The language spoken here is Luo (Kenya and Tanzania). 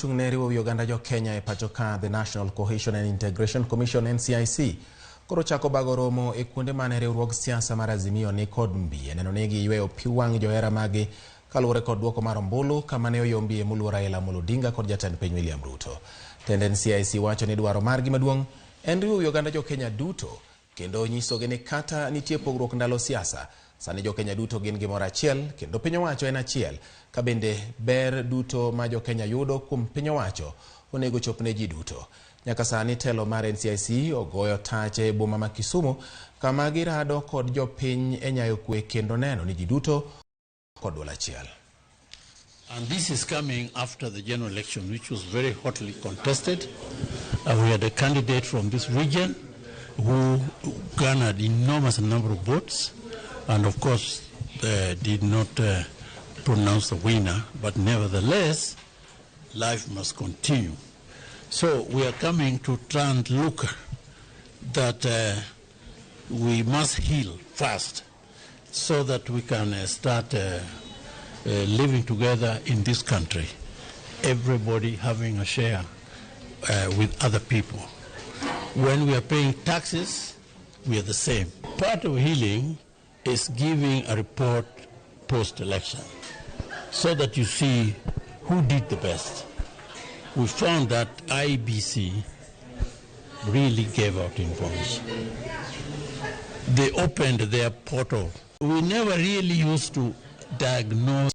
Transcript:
Mochung' ne riwo wi oganda jo Kenya e pacho ka, The National Cohesion and Integration Commission NCIC, koro chako bago romo e kuonde mane riwruog siasa mar Azimio ni kod mbi e neno ni giyweyo pi wang' johera magi kaluwore kod duoko mar ombulu kama ne oyombie moluor Raila Amolo Odinga kod jatend piny William Ruto. Tend NCIC wacho ni dwaro margi maduong' en riwo wi oganda jo Kenya duto kendo nyisogi ni kata nitie pogruok ndalo siasa, sani jo Kenya duto gin gimoro achiel kendo piny owacho en achiel ka bende ber duto ma jo Kenya yudo kuom piny owacho onego chop ne ji duto. Nyaka sani telo mar NCIC ogoyo tache e boma ma Kisumu kama girado kod jopiny e nyayo kwe kendo neno ni ji duto kod duol achiel. And this is coming after the general election, which was very hotly contested. We had a candidate from this region who garnered enormous number of votes and of course did not pronounce the winner, but nevertheless, life must continue. So we are coming to try and look that we must heal fast so that we can start living together in this country, everybody having a share with other people. When we are paying taxes, we are the same. Part of healing is giving a report post-election so that you see who did the best. We found that IEBC really gave out information. They opened their portal. We never really used to diagnose